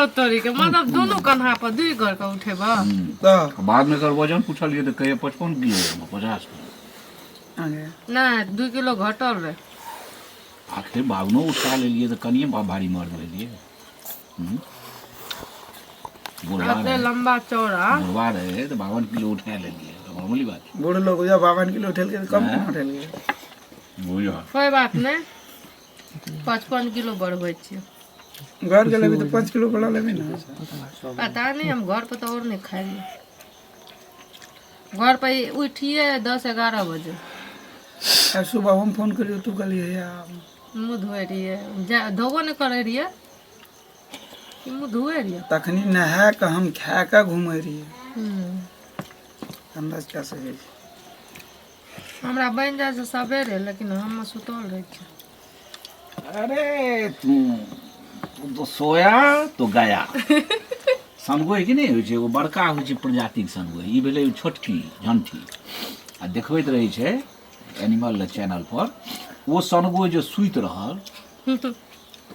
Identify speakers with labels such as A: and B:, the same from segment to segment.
A: छौ तोरी के, मतलब दुनू कन्हा पर दुई घर के उठेबा।
B: तऽ
C: बाद में एकर वजन पूछलियै तऽ कहैए 55 किलो है, 50 किलो।
B: अहाँके
A: नहि, 2 किलो घटल रहे।
C: आखिर 52 उठा लेलियै तऽ कनिए भारी मर्द भेलियै। बुढ़वा
A: एते
C: रहे,
A: लंबा चौड़ा।
C: बुढ़वा रहे तऽ 52 किलो उठा लेलियै, तऽ मामूली बात छै।
B: बूढ़ लोग जब 52 किलो उठेलकै तऽ कम केना उठेलकै?
C: बुझल।
A: कोई बात नहि, 55 किलो बढ़बै छियै।
B: घर के लेबै तऽ 5 किलो बढ़ा लेबै ने।
A: पता नहीं, हम घर पर तो और नहीं खाइए। घर पर उठिए 10-11 बजे।
B: आ सुबह हम फोन करियो, तू कहलियै या
A: मुँह धोए रहियै, धोबो नहि करै रहियै, कि मुँह धोए रहियै?
B: तखनी नहा कऽ हम खा कऽ घूमै रहियै। अन्दाज कए सकै छी।
A: हमरा बनि जाइ छै सबेरे, लेकिन हम सुतल रहै छी।
C: अरे तू तू तो सोया तो गया। सनगोइ कि नहि होइ छै, एगो बड़का होइ छै प्रजातिके सनगोइ, ई भेलै छोटकी झंठी। आ देखबैत रहै छै एनिमल चैनल पर, ओ सनगोइ जे सुति रहल तऽ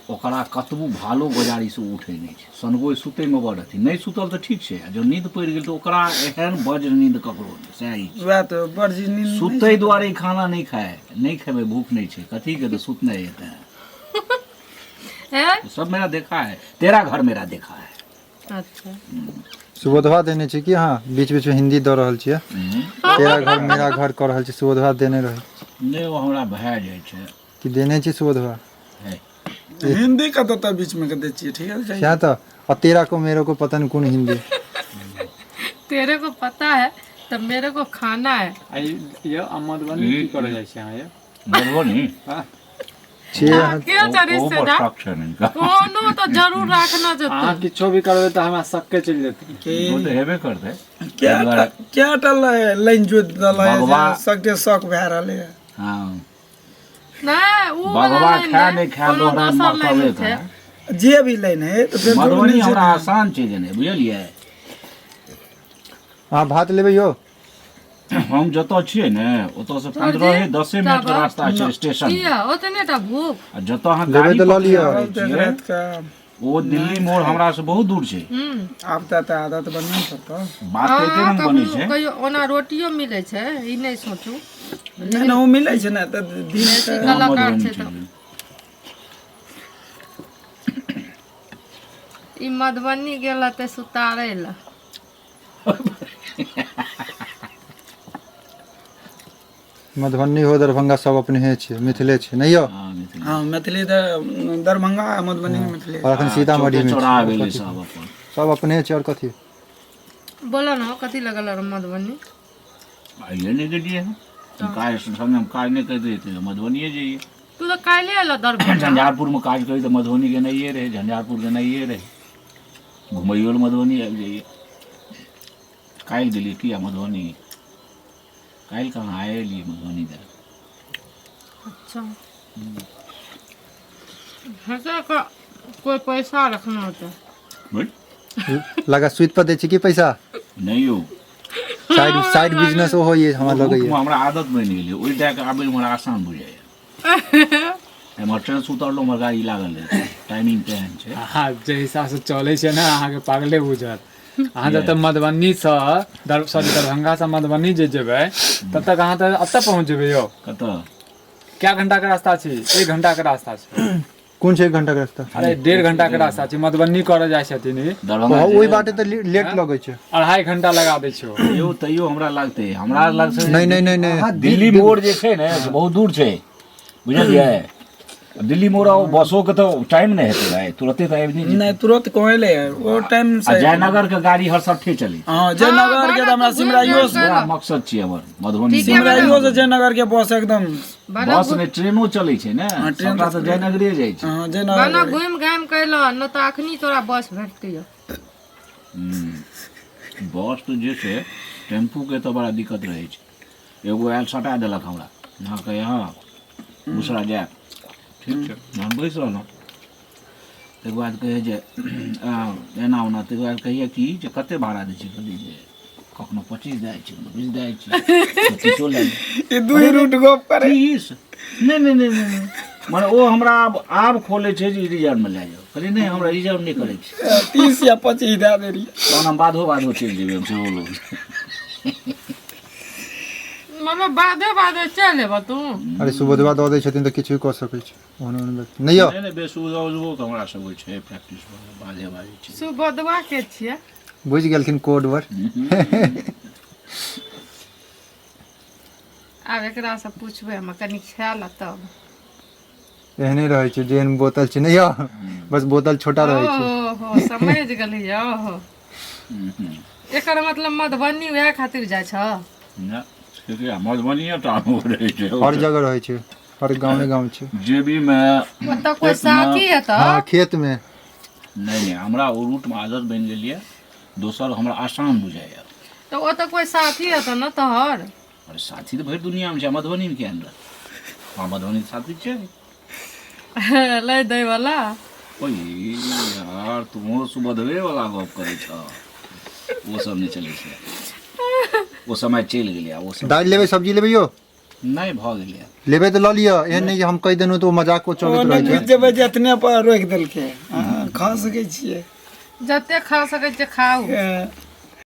C: ओकरा कतबो भालो गोजारी से उठै नहि छै। सनगोइ सुतैमे बड़ अथी, नहि सुतल तऽ ठीक छै, आ जँ नींद पड़ि गेल तऽ ओकरा एहन वज्र नींद ककरो नहि। सएह ई छै।
B: वएह तऽ बड़ जी नींद नहि।
C: सुतै दुआरे खाना नहि खाय, नहि खेबै, भूख नहि छै, कथी के तऽ सुतनाइ हेतै।
A: हैं?
C: सब मेरा देखा है, तेरा घर मेरा देखा है।
A: अच्छा।
D: सुबोधवा देने छी कि अहाँ बीच बीच में हिंदी दऽ रहल छियै? तेरा घर मेरा घर कऽ रहल छी। सुबोधवा देने रहै।
C: नहि, ओ हमरा भए जाइ छै।
D: कि देने छी सुबोधवा?
C: है।
B: हिंदी कतऽ तऽ बीचमे के दै छियै, ठीक है छै।
D: सएह तऽ, आ तेरा को मेरो को पता नहीं कोन हिंदी।
A: तेरे को पता है तब मेरे को खाना है।
E: आ यौ, आ मधुबनी की करऽ जाइ छी अहाँ यौ?
C: मधुबनी?
E: हँ।
D: छियै अहाँ।
A: के छै
C: ओहो पर
A: रिश्तेदार?
C: शक छै ने हिनका।
A: कोनो तऽ जरूर राखना
E: अहाँ
A: जेतै।
E: किछो भी करबै तऽ हमरा सक्के चलि जेतै।
B: कि
C: ओ तऽ हेबे करतै।
B: क्या
C: ताहि दुआरे
B: क्या टा लाइन जोति देलक?
C: भगवा-
B: सबके शौक भए रहलै है।
C: हँ।
A: नहि, उ वाला
C: बघवा
A: लाइन
C: खाय
A: नहि,
C: नहि खाय,
A: कोनो
C: लोहरा
A: दोसर
C: मरतबे
A: लाइन छै।
C: करे।
B: जे भी लाइन है तऽ फेर
C: मधुबनी
B: जोड़ने
C: हमरा
B: छै।
C: आसान छै जेनाइ, बुझलियै?
D: अहाँ भात लेबै यौ?
C: हम जतऽ छियै ने, ओतऽ से 15 10 मिनट के
A: चावल?
C: रास्ता छै स्टेशन।
A: किया ओतने टा भूख?
C: आ जतऽ अहाँ
D: लेबै
C: गाड़ी
D: तऽ लऽ लिअ।
C: पकड़ि
B: चावल तऽ
C: छियै,
B: राति कऽ
C: ओ दिल्ली मोड़ हमरा से बहुत दूर छै।
B: आब तऽ आदत बनबे ने पड़तौ।
C: बात तऽ एके रंग बनै छै।
A: कहियो ओना रोटियो मिलै छै, ई नहि सोचू।
B: नहि नहि, ओ मिलै छै ने तऽ दिन
A: बेसी
B: तऽ
A: कलाकार
C: मधुबनी
A: छै तऽ
C: चलि गेल।
A: ई मधुबनी गेल हेतै सुतारै लए।
D: मधुबनी हो, दरभंगा, सब अपने छै, मिथिले छै नहि यौ?
C: हँ, मिथिला।
B: हँ, मैथिली तऽ दरभंगा आ मधुबनी मे मैथिली।
D: और अखन सीतामढ़ी मे
C: चौरा
D: छै।
C: भेलै सब अपन।
D: सब अपने छै, और कथी?
A: बोलो ने, कथी लगल रह मधुबनी?
C: आइए नहि गेलियै हँ। काज संगे हम काज नहि करैत रहियै तऽ मधुबनिए जइयै।
A: तू तऽ काल्हि एलऽ दरभंगा।
C: झंझारपुरमे काज करी तऽ मधुबनी गेनाइए रहै, झंझारपुर गेनाइए रहै, घुमैयो लए मधुबनी आबि जइयै। काल्हि गेलियै किया मधुबनी? काल्हि कहाँ आइ एलियै मधुबनी दए।
A: अच्छा, हँसै का कोई पैसा रखना होता है।
C: बुझ
D: लगा सुति पर दै छै की पैसा?
C: नहि यौ।
D: साइड साइड बिजनेस ओ होइए हमरा
C: रूटमे
D: लगैए।
C: हमरा आदत बनि गेलै, ओहि दए कऽ आबैमे हमरा आसान बुझाइए। एम्हर ट्रेन से उतरलहुँ, उम्हर गाड़ी लागल रहै छै, टाइमिंग तेहन छै।
E: अहाँ जे हिसाबसँ चलै छै ने, अहाँके पागले बुझत। अहाँ जब तक मधुबनीसँ दर सॉरी दरभंगासँ मधुबनी जे जेबै, तब तक अहाँ तऽ एतऽ पहुँच जेबै यौ।
C: कतऽ?
E: कए घंटाके रास्ता छै? 1 घंटाके रास्ता छै।
D: कोन छै 1 घंटा के रास्ता?
E: अरे, 1.5 घंटाके रास्ता छै, मधुबनी करऽ जाइ छथिन ई।
C: दरभंगा
D: ओहि बाटे तऽ लेट लगै छै।
E: 2.5 घंटा लगा दै छै ओ।
C: तैयो तैयो हमरा लागतै, हमरा लगतै।
D: नहि नहि नहि नहि।
C: दिल्ली मोड़ जे छै ने, से बहुत दूर छै, बुझलियै? दिल्ली मोड़ आ बसो के तऽ टाइम नहि हेतै भाय, तुरते तऽ आबि नहि जेतै।
B: नहि, तुरंत कोई ले ओ टाइम
C: आ
B: से।
C: जयनगर के गाड़ी हर सट्ठे चलै छै।
B: हँ, जयनगर के तऽ हमरा सिमराइयो से
C: बड़ा मकसद छियै हमर मधुबनी।
A: ठीक है।
B: सिमराइयो से जयनगर के बस एकदम।
A: बना
C: बस नहि, ट्रेनो चलै छै ने।
B: ट्रेन।
C: सबटा तऽ जयनगरे जाइ छै।
B: हँ, जयनगर।
A: बना घुमि घामि कऽ एलऽ नहि तऽ अखनी तोरा बस भेटती।
C: बस तऽ जे छै, टेम्पूके तऽ बड़ा दिक्कत रहै छै। एगो आयल, सटा देलक हमरा, अहाँ कहै हँ दूसरा जायब, ठीक छै। हम बैस रहलहुँ। ताहिके बाद कहै जे एना ओना। ताहिके बाद कहैए कि जे कते भाड़ा दै छै? कहलियै जे कखनो 25 दै छै, कखनो 20 दै छै, 25 लए
B: ई दुई रूट गप करे।
C: 30 नहि नहि नहि नहि नहि। मने ओ हमरा आब खोलै छै जे रिजर्वमे लए जाउ। कहलियै नहि हमरा रिजर्व नहि करै छै।
B: 30 या 25 दए दे रहियै।
C: तहन हम बाधो बाधो चलि जेबै हम सेहो लोग।
A: मतलब बाधे बाधे चलि एबऽ तू।
D: अरे सुबोधवा दऽ दै छथिन तऽ किछु कऽ सकै छै ओहन ओहन व्यक्ति नहि यौ।
C: नहि नहि बेसुधो के हमरा सब होइ छै प्रैक्टिस, बाधे बाधे छै।
A: सुबोधवा के छियै?
D: बुझि गेलखिन कोड वर्ड।
A: आब एकरासँ पूछबै हम कनि खायल तब।
D: एहने रहै छै जेहन बोतल छै, नहि यौ, बस बोतल छोटा रहै छै।
A: ओहो समझ गेलियै। ओहो एकर मतलब मधुबनी वएह खातिर जाइ छ?
C: नहि, मधुबनीए टा मे रहै छै?
D: हर जगह रहै छै, हर गाँवे गाँव छै।
C: जेबीमे
A: ओतऽ कोई साथी हेतऽ?
D: हँ, खेतमे।
C: नहि नहि, हमरा ओ रूटमे आदत बनि गेल यऽ, दोसर हमरा आसान बुझाइए।
A: तऽ ओतऽ कोई साथी हेतऽ ने तोहर?
C: अरे साथी तऽ भरि दुनियामे छै, मधुबनीमे किया नहि रहत? हँ, मधुबनी साथी छै
A: लै दै वाला।
C: ओए यार, तुमो सुबधवे वाला गप करै छह। ओ सब नहि चलै छै, ओ समय चलि गेलै ओ सब।
D: दालि लेबै, सब्जी लेबै यौ?
C: नहि, भऽ गेलै।
D: लेबै तऽ लऽ लिअ, एहन नहि जे हम कहि देलहुँ तऽ ओ मजाक ओ
B: ओ
D: चलैत
B: नहि
D: रहै
B: बुझि
D: छै।
B: जेबै जे एतने पर रोकि देलकै। अहाँ खा सकै छियै।
A: जते खा सकै छियै खाउ।
B: ए,